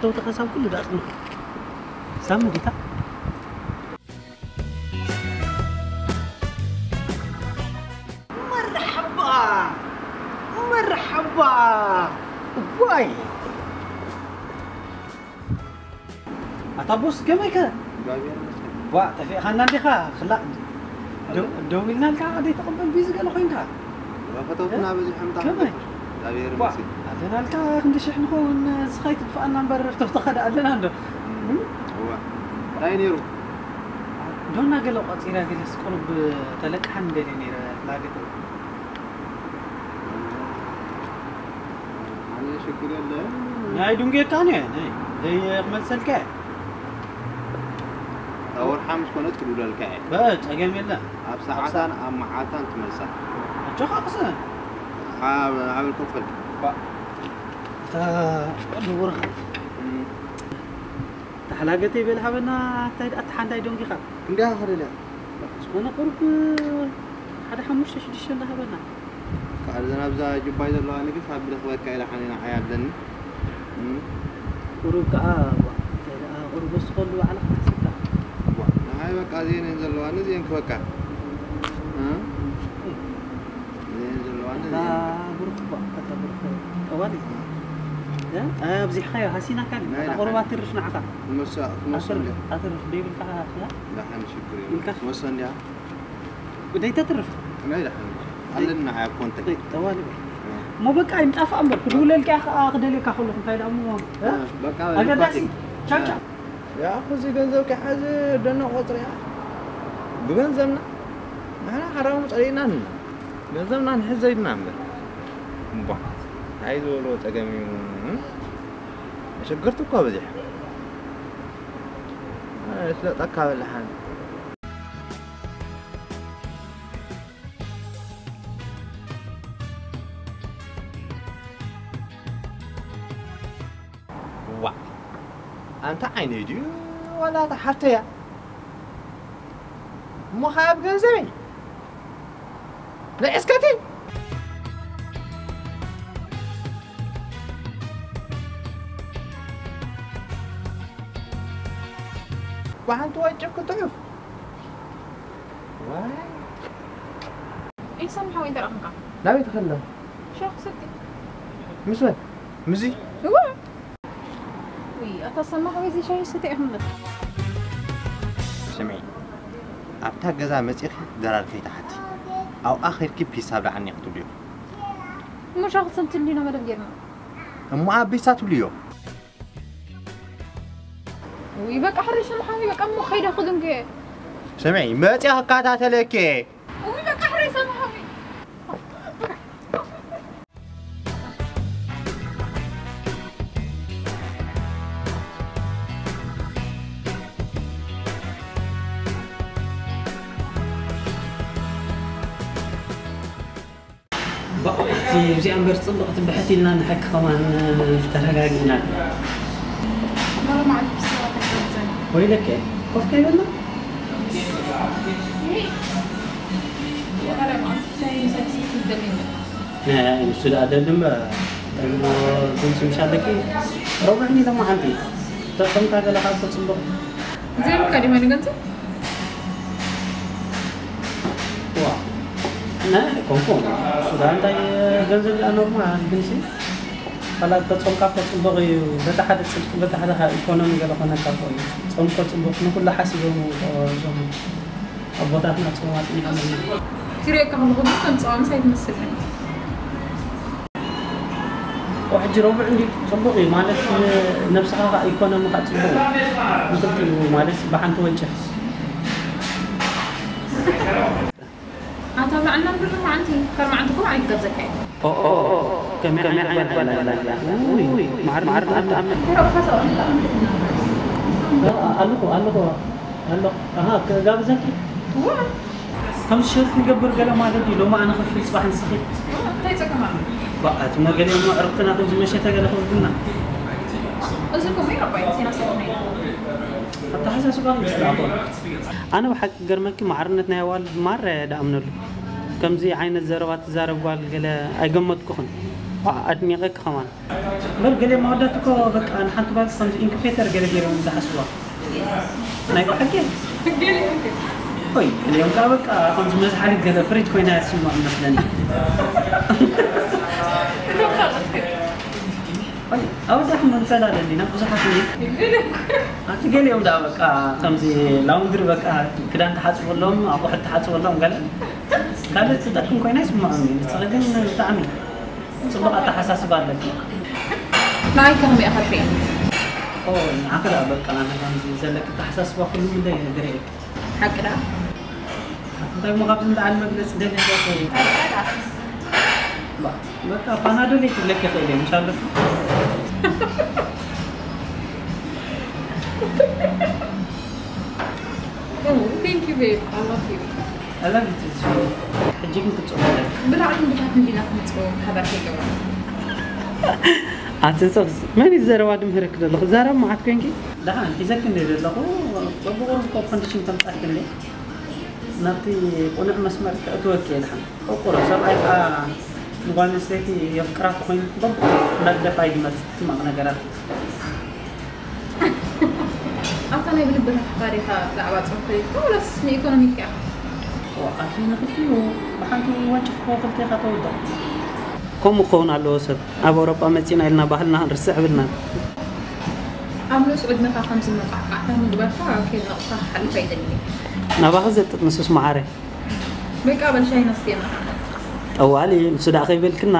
ተውተኸ ሳብ ኩሉ ዳጽንኹ። ሳሚ ዲታ? መርሓባ! መርሓባ! ዋይ! ኣታ ቦስ፣ ከመይከ? ዋ፣ ጠፊእኻና እንዲኻ? ክላእ፣ ደው-፣ ደው ኢልናልካ ከኣ ዘይተቐበል ቢዚ ገለ ኮይንካ። ፈተውትና በዚሖም ጣዕሚ ከመይ? እግዚኣብሔር ዋ፣ ይመስገን። ኣለናልካ ክንዲ ሽሕ ንኸውን፣ ንስኻ ኣይትጥፍኣና እምበር፣ ፈተውትኻ ደኣ ኣለና እንዶ። እም፣ እዋ። እንታይ ነይሩ? ዶና ገለ ቆጺራ ገለስ ቁሩብ ተለቅሓኒ ደልየ ነይረ፣ ላገት። ኣነ ሽግር የለን። ናይ ዱንጌካ ነ፣ ናይ፣ ደይ ክመልሰልካ እየ። እታ ወርሓ ምስ ኮነት ክድውለልካ እየ። በ-፣ ጸገም የለን። ኣብ ሰዓታን ኣብ መዓልታን ትመልሳ። ኣጆኻ ቅሰን። ኣብ፣ ኣብ ልከፈልካ። ባ-፣ እታ ድውርኻ። እም። ተሓላገተይ በል ሃበና፣ እንታይ ደኣ ተሓንዳይ ዶንጊኻ? እንዲያ ኸደልያ። ዝኾነ ቁሩብ ሓደ ሓሙሽተ ሽዱሽተ እንዳሃበና። ከኣ እዘን ኣብዛ ጁባይ ዘለዋ ንግስ ኣብ ብረኽበካ ኢለ ሓኒና ዓይ ኣለኒ። እም። ቁሩብ ከኣ፣ ዋ፣ እንታይ ደኣ ቁሩብ ወስኸሉ ባዕልኻ ሓሲብካ። ዋ፣ ንዓይ በቃ እዚኤን እየን ዘለዋኒ፣ እዚኤን ክበካ። እ? እዚኤን ዘለዋኒ፣ እታ እዚኤን ክበካ። ብሩኽ እኳ፣ እታ ብሩኽ ጠዋሊ። እ? ኣብዚሕኻዮ፣ ሃሲናካ ድዩ? ናይ እታ ቁሩብ ደሓን። ኣትርፍ ንዓኻ። ክመሳ-፣ ክመሳ ኣትርፍ፣ እንዲያ። ኣትርፍ፣ ደይብልካ፣ ያ? ደሓን ሽግር የብሉን። ኢልካ? ክመሳ እንዲያ። ደይተትርፍ? ናይ ደሓን። ኣለና ኣብ ኮንታክት። ደይ-፣ ጠዋሊ በል። እ። እሞ በቃ ይምጣፋ እምበር፣ ክድውለልካ እየ ከኣ ክደልየካ ከለኹ እንታይ ደኣ እሞ፣ እ? እ፣ በቃ ኣገዳሲ። ልኳቲ። ቻው፣ እ። ቻው። ያ፣ ኣኹ እዚ ገንዘብ ከይሓዘ ደኖ ቆጽሪ እያ። ብገንዘብና ንሕና ሓራሙ ጸሊእና ንና። ገንዘብና ንሕዘ ኢልና እምበር። እምቧ፣ እንታይ ዝበልዎ ጸገም እዩ? መሸገርቲ እኮ በዚሖም። ኣይ፣ ስለጠካ በላሓን። ዋ፣ ኣንታ ዓይነይ ድዩ ዋላ እታ ሓፍተያ? እሞ ኸዓ ኣብ ገንዘበይ ንዕስከቲ። ብሓንቲ ወንጭፍ ክትሑፍ። ዋይ። ኢሳም ሓወይ እንታይ ረኣኽንካ? ናበይ ትኸድና? ሻሂ ክሰቲ። ምስ መን? ምስዚ? እወ። ውይ፣ ኣታ ሰማ ሓወይ፣ እዚ ሻሂ ሰቲ ኢኹም። ስምዒ፣ ኣብታ ገዛ መጺኺ ደራር ከይትሓቲ። ኣብኣ ኸይድኪ ፒሳ ብልዓኒ ክትብልዮ። እሞ ሻሂ ክሰቲ እንዲና መደብ ጌርና። እሞ ኣብ ፒሳ ትብልዮ። ውይ፣ በቃ ሕረይ ሰማ ሓወይ፣ በቃ እሞ ኸይደ ክድንገ። ስምዒ፣ መጺኣ ክከታተለኪ። ውይ፣ በቃ ሕረይ ሰማ ሓወይ። ባእ፣ እቲ እዚኣ እምበር ጽብቕቲ ብሕት ኢልና ንሓቂ ከማን ተረጋጊእና። መርዓ መዓልቲ ክስዋ ተጋብዘን። ወይለከ፣ ኮፍ ከይበልና? ይሄ መርዓ መዓልቲ ሻሂ ምሳይ ክሰቲ ደሊኒ። ናይ፣ ንሱ ደኣ ደሊ እምበር፣ እንታይ እሞ ድምፂ ምሽ ኣለኪ? ረቡዕ እንዲ ሎማዓንቲ። ተጠምታ ገለ ካብ ተፅብቕ። ዘይብልካ ዲማ ንገንዘብ? ዋ፣ ናይ ኣይኮንኩን። እሱ ደኣ እንታይ ገንዘብ ደኣ ኖርማል፣ ግንሲ ካላት ተጾምካ እኮ ጽቡቕ እዩ። በቲ ሓደ ጽድቂ፣ በቲ ሓደ ኸኣ ኢኮኖሚ ገለ ኮነካ እኮ እዩ። ጾም እኮ ጽቡቕ፣ ንኹሉ ሓሲቦም እኮ እዞም ኣቦታትና ጾም ኣጽኒሖም እዮም። ክሪኤካ ከለኹ ግን ከም ጸዋምስ ኣይትመስልን። ኦ፣ ሕጂ ረቡዕ እንዲ ጽቡቕ እዩ ማለት፣ ንነብስኻ ኸኣ ኢኮኖሚ ኸኣ ጽቡቕ እዩ። ንኽልቲኡ ማለት ብሓንቲ ወንጭፍ። ኣታ ብልዓና ብር መዓንቲ፣ ከር መዓንቲ እኮ መዓንቲ ይጋብዘካ እዩ። ኦ፣ ኦ፣ ኦ፣ ከመይ ዓይነት ጓል ኣላ? ውይ፣ ማዕረ፣ ማዕረ፣ ማዕረ። ኣለኹ፣ ኣለኹ፣ ኣለኹ። ኣሃ፣ ክጋብዘኪ? እዋ። ከም ሸርፊ ይገብር ገለ ማለት እዩ። ሎሚ ኣነ ከፍል፣ ጽባሕ ንስኺ። እንታይ ጸገም ኣሎ? በቃ፣ እቲ መገለ እሞ ዕርክትና ከም ዝመሸተ ገለ ክብልና። እዚ እኮ ወይ ረባይ፣ ዜና ሰለሞን እዩ። ኣተሓሳስባ ይስላፎ። ኣነ ብሓቂ ክገርመኪ፣ ማዕርነት ናይ ኣዋልድ ማራ እየ ድኣምነሉ። ከምዚ ዓይነት ዘረባ ትዛረብ ጓል ገለ ኣይገመትኩኹን። ኣድኒቐ ከማን በር ገለ ማወዳት እኮ በቃ ንሓንቲ ጓል ከምዚ ኢንኩቤተር ገለ ገይሮም ዝሓስዋ ናይ ብሓቂ። ኦይ ገሊኦም ከዓ በቃ ከምዚ መዝሓሊት ገለ ፍሪጅ ኮይና እያ ትስምዖም መስለኒ። ኣወዳት መንፈላለ እንዲና ብዙሓት እንዲ ኣቲ ገሊኦም ደኣ በቃ ከምዚ ላውንድሪ በቃ ክዳን ተሓፅበሎም ኣቑሑት ተሓፅበሎም ገለ ካልእ ፅብቕትን ኮይና ይስምዖም እዩ። ንስኺ ግን ብጣዕሚ ፅቡቕ ኣተሓሳስባ ኣለኪ። ንዓይ ከመይ ኢኻ ትርእየኒ? ንዓኺ ደኣ በቃ ኣነ ከምዚ ዘለኪ ኣተሓሳስባ ኩሉ ምንታይ ነገር እየ። ሓቂ ደኣ እንታይ እሞ ካብዚ ንላዕሊ መግለፂ ደልየ ዘለኹ። በቃ ፓናዶል እየ ክብለኪ ይኽእል እየ ምሽ ኣለኩ። Thank you, babe. I love you. I love you too. ሕጂ ግን ክትፅወ ኣለኪ። ብላዕሊ ንብታት እንዲና ክንፅወ ሓባር ከይገብራ። ኣቲ ሰብ መን እዩ ዘረባ ድምህርክ ዘለኹ? ዛረብ መዓት ኮንኪ? ደሓን ሒዘክ እንደ ዘለኹ በብቑሩብ እኮ ኮንዲሽን ከምፃክ እንደ ናብቲ ቁኑዕ መስመር ከእትወክ እየ። ደሓን ቆቁሮ ሰብኣይ ከዓ ንጓል ኣንስተይቲ የፍቅራ ተኮይኑ በብቑሩብ እናግደፋ እዩ ዝመፅእ ሕማቕ ነገራት። ኣታ ናይ ብልቢ ተፍቃሪ ኢኻ ብዛዕባ ጾም ፈሊጥካ ወላስ ንኢኮኖሚ ኢልካ ኢኻ? ኣቲ ንክልቲኡ ብሓንቲ ወንጭፍ እኮ ክልተ ኢኻ ተወድቕ። ከምኡ ክኸውን ኣለዎ ሰብ ኣብ ኣውሮጳ መጺና ኢልና ባህልና ክንርስዕ ብልና። ኣብ ንኡስ ዕድመኻ ከምዚ መቃዕቃዕታ ምግባርካ ከየድነቕካ ክሓልፍ ኣይደልን እየ። ናባኺ ዘጥጥ ንሱስ መዓረይ። በቃ በል ሻሂ ነስትየና። ጠዋሊ ንሱ ደኣ ከይበልክና።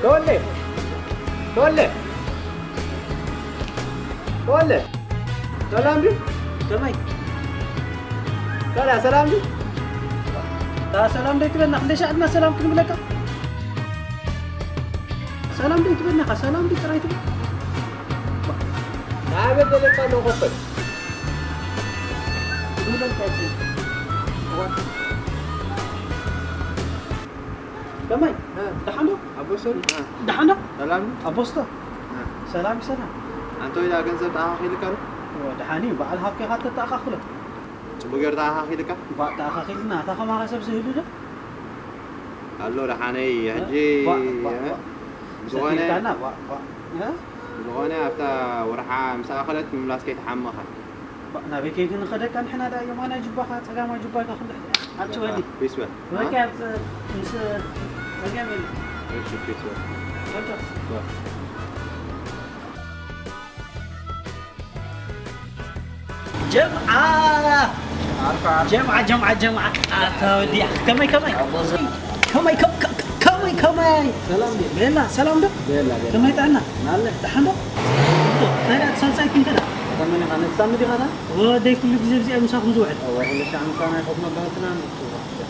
ቶሌ ቶሌ ቶሌ ሰላም ድዩ? ከመይ? ሰላ ሰላም ድዩ? ዳ ሰላም ደይ ትበልና ክንደይ ሻዕልና ሰላም ክንብለካ? ሰላም ደይ ትበልና ካ ሰላም ድዩ ጥራይ ትብል? ናበይ ደለካ ኣለኹ ከፈል ከመይ ደሓን ዶ? ኣቦስቶ ደሓን ዶ? ሰላም ኣቦስቶ ሰላም ሰላም። ኣንተ ወይዳ ገንዘብ ተኣኻኺልካ ዶ? ደሓን እዩ በዓል ሃብቴኻ ተተኣኻኽሎ። ጽቡቅ ገይሩ ተኣኻኺልካ? ባእ ተኣኻኺልና እታ ከማኻ ሰብ ዝህሉ ዶ? ኣሎ ደሓነይ ሕጂ ዝኾነ ዝኾነ ኣብታ ወርሓ ምስ ኣኸለት ምምላስ ከይትሓምኻ። ናበይ ከይዱ ንኸደካ ንሕና ደኣ የማናይ ጅባኻ ጸጋማይ ጅባካ ክንድሕር ኣቲ ወዲ ፒስ በል ወዲ ኣብ ምስ ጸገም የለ እሺ ፒስ በል ወዲ ጀምዓ ጀምዓ ጀምዓ ጀምዓ ኣታ ወዲ ከመይ ከመይ ከመይ ከመይ ከመይ ሰላም ዶ? ቤላ ሰላም ዶ? ቤላ ቤላ ከመይ ጥዕና? ናለ ደሓን ዶ? እንታይ ደኣ ሳልሳይ ክንከዳ? ከመይ ኢኻ ነሳሚ ዲኻ? ወደይ ኩሉ ግዜ ብዚኣ ምሳኹም ዝውዕል። እወ ኩሉ ሻዕ ምሳና ይኸፍ መባልትና ንሱ።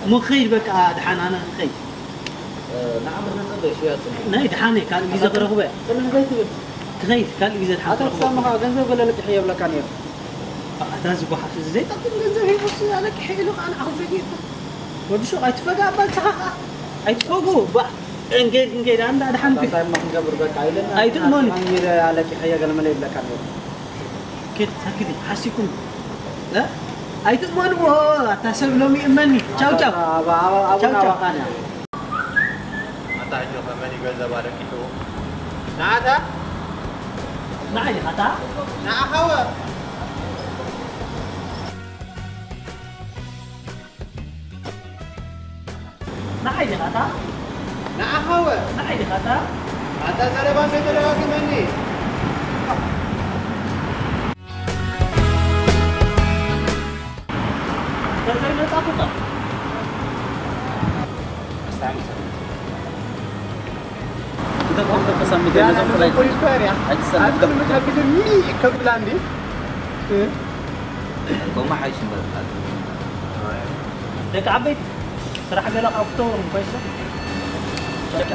እሞ ክኸይድ በቃ ደሓን ኣነ ክኸይድ። ንዓመት ነጸበ ሽያጽ ናይ ደሓነይ ካልእ ግዜ ክረኽቦ እየ። ጽንሕ ዘይትብል። ክኸይድ ካልእ ግዜ ደሓን ኣታ ክረኽቦ። ክሳምኻ ገንዘብ ገለ ለቂሐ የብለካ ነይሩ። ኣታ ዝጓሓፍ እዚ ዘይጠቅም ገንዘብ ሂቡስ ኣለቅሐ ኢሉ ከዓ ንዓኹም ፈጊርኩም። ወዲ ሹቕ ኣይትፈጋ እባ ንስኻ ከዓ ኣይትፈጉ እባ። እንጌድ እንጌድ ኣንዳ ደሓን እንታይ እሞ ክንገብር በቃ ኢለና። ኣይትእመኑ። ኣንጌድ ኣለቂሐዮ ገለ መለ ይብለካ ነይሩ። ኬድ ሳክቲ ሓሲኩም እ ኣይትእመንዎ። ኣታ ሰብ ሎሚ እመኒ። ቻው ቻው። ኣባ ኣባ ኣባ ቻው ቻው። ኣባኻን እያ። ኣታ ሕጂ ከ መን እዩ ገንዘብ ኣለቂሕዎ? ንዓታ ንዓይ ዲኻታ ንዓኻወ ንዓይ ዲኻታ ንዓኻወ ንዓይ ዲኻታ ኣታ ዘረባ ከይተደጋግመኒ። ደቂ ዓበይቲ ስራሕ ገለ ካብ ፍተውርም ኮይሰ ጨጫ